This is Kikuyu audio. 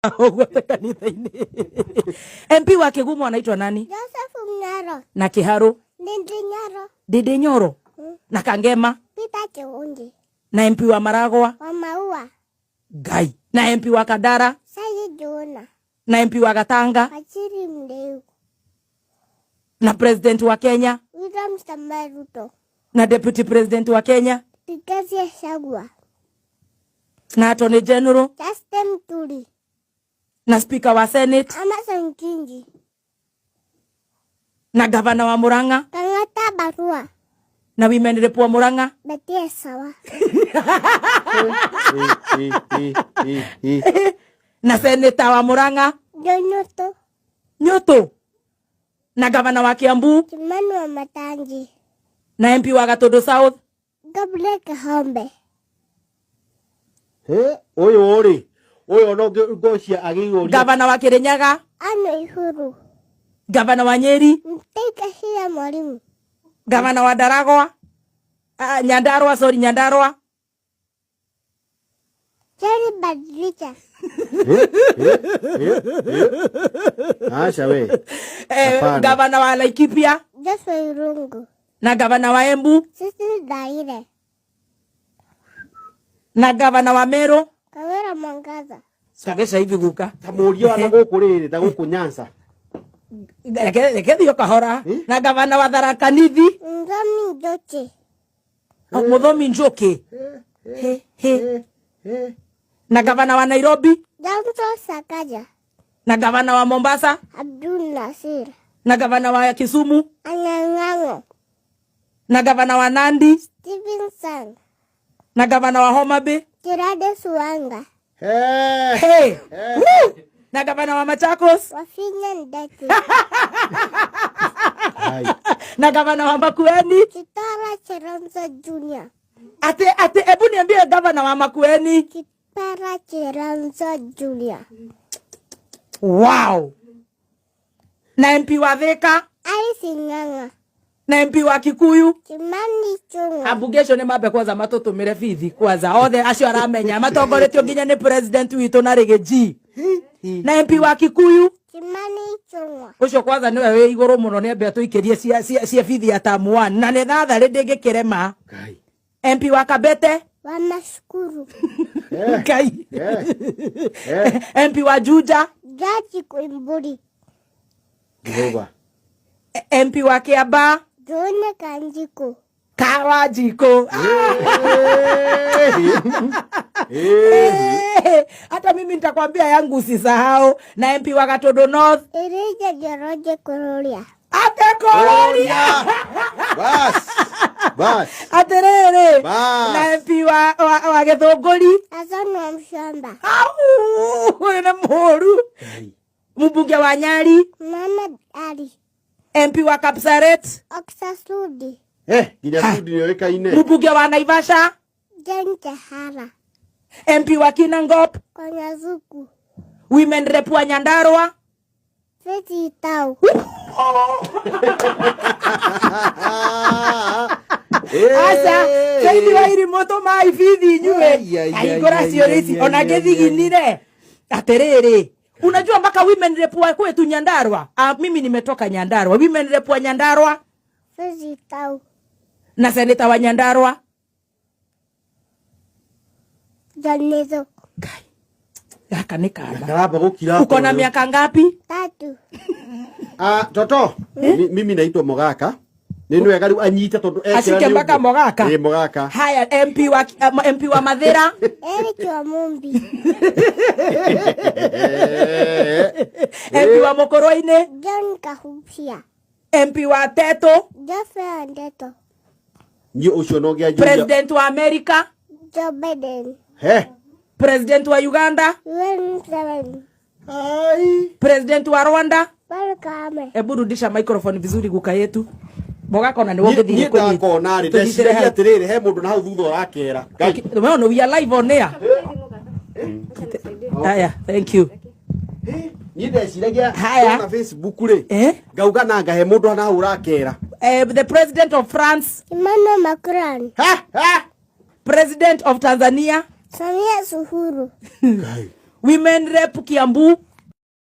Ũguo te kanitha-inĩ. MP wa Kĩgumo anaitwa nani? Joseph Mnyaro. Na Kĩharũ? Ndindi Nyoro. Ndindi Nyoro. Na Kangema? Peter Kiungi. Na MP wa Maragwa? Wa Maua. Ngai. Na MP wa Kandara? Sayi Jona. Na MP wa Gatanga? Wachiri Mdeu. Na president wa Kenya? William Samoei Ruto. Na deputy president wa Kenya? Rigathi Gachagua. Na attorney general? Justin Muturi. Na speaker wa Senate? Amason Kingi. Na gavana wa Murang'a? Kang'ata Barua. Na women rep wa Murang'a? Betty Sawa. Na senator wa Murang'a? John Nyoto. Nyoto. Na gavana wa Kiambu? Kimani wa Matangi. Na MP wa Gatundu South? Gabriel Kahombe. He, ũyũ rĩ, ũyũ no ngocia agĩrĩirwo. Gavana wa Kirinyaga? Anne Ihuru. Gavana wa Nyeri? Mutahi Kahiga Mwalimu. Gavana wa Ndaragwa? Nyandarua, sorry, Nyandarua. Jerry Badricha. Acha we. Eh, gavana wa Laikipia? Joshua Irungu. Na gavana wa Embu? Cecily Daire. Na gavana wa Meru? Kawira Mwangaza. Kagesha hivi guka. Ta mũria wa na gũkũ rĩrĩ, ta gũkũ Nyanza. Reke thio kahora. Na gavana wa Tharaka Nithi? Muthomi Njuki. Muthomi Njuki. He, he. Na gavana wa Nairobi? Johnson Sakaja. Na gavana wa Mombasa? Abdul Nasir. Na gavana wa Kisumu? Anyang' Nyong'o. Na gavana wa Nandi? Stephen Sang. Na gavana wa Homa Bay? Gladys Wanga. Hey. Hey. Woo! Na gavana wa Machakos? Wavinya Ndeti. Na gavana wa Makueni? Kitara Kilonzo Junior. Ate, ate, ebu niambie gavana wa Makueni. Kitara Kilonzo Junior. Wow. Na MP wa Thika? Alice Ng'ang'a. Na MP wa Kikuyu? Kimani Ichung'wa. Ambunge acio nĩ mambe kwanza matũtũmĩre bithi kwanza othe acio aramenya matongoretio nginya nĩ president witũ na Riggy G. Na MP wa Kikuyu? Kimani Ichung'wa. Ũcio kwanza nĩwe wĩ igũrũ mũno, nĩ ambe atũikĩrie cia bithi ya term 1 na nĩ thatharĩ ndĩngĩkĩrema. Ngai. MP wa Kabete? Wa Mashukuru. Ngai. MP wa Juja? Jaji Koimburi. Jehova. MP wa Kiambaa? John Kanjiko. Kawanjiko. Hata mimi nitakwambia yangu usisahau. Na MP wa Gatundu North? Elijah Njoroge Kururia. Ate Kururia. Bas. Bas. Atiriri. Bas. Na MP wa Githunguri? Azon wa Mshamba. Au, ũyũ nĩ mũru. Mbunge wa Nyali? Mama Ali. MP wa Kapseret? Oksa Sudi. Nginya Sudi nĩ oĩkaine. Mbunge wa Naivasha? Jane Kehara. MP wa Kinangop? Konyazuku. Women rep wa Nyandarua? Feti Itau. Aca, Saidi wa Irimũ tũmai bithi inyuĩ. Ai, ai, ai, Ahingũra ai, ciũria ai, ici, ai, ona ai, ngĩthiginire. ai. Atĩrĩrĩ, unajua mpaka women rep wa kwetu Nyandarua? Mimi nimetoka Nyandarua. Women rep wa Nyandarua? Feti Itau. Na senator wa Nyandarua? Janizo. Ngai. Gaka nĩ kamba. Karamba gũkira Uko na tondũ. miaka ngapi? 3. Toto, mimi naitwa Mogaka. Nĩ nwega rĩu anyite tondũ ekĩra Ashike nĩ mpaka ũguo. Mogaka. Ĩ, Mogaka. Haya, MP wa Mathira? Eric wa Mumbi. MP wa Mukurwe-inĩ? John Kahubia. MP wa Tetu? Geoffrey Ondeto. Niĩ ũcio no ngĩanjĩrĩria. President wa America? Joe Biden. He. President wa Uganda? Yoweri Museveni. Ai. President wa Rwanda? Paul Kagame. Hebu rudisha microphone vizuri guka yetu. Mogaka ona nĩwe ũngĩthiĩ Niĩ kũnyita. ndakona rĩ, Tũnyitĩre ndeciragia hau. atĩrĩrĩ, he mũndũ na hau thutha ũrakera. Ngai. Okay, well, no, we are live on air. Haya, thank you. Niĩ ndeciragia Haya. ndona Facebook rĩ, Eh? ngauga na ngahe mũndũ na hau ũrakera. The president of France. Emmanuel Macron. Ha, ha. President of Tanzania. Samia Suluhu. Ngai. Women rep Kiambu.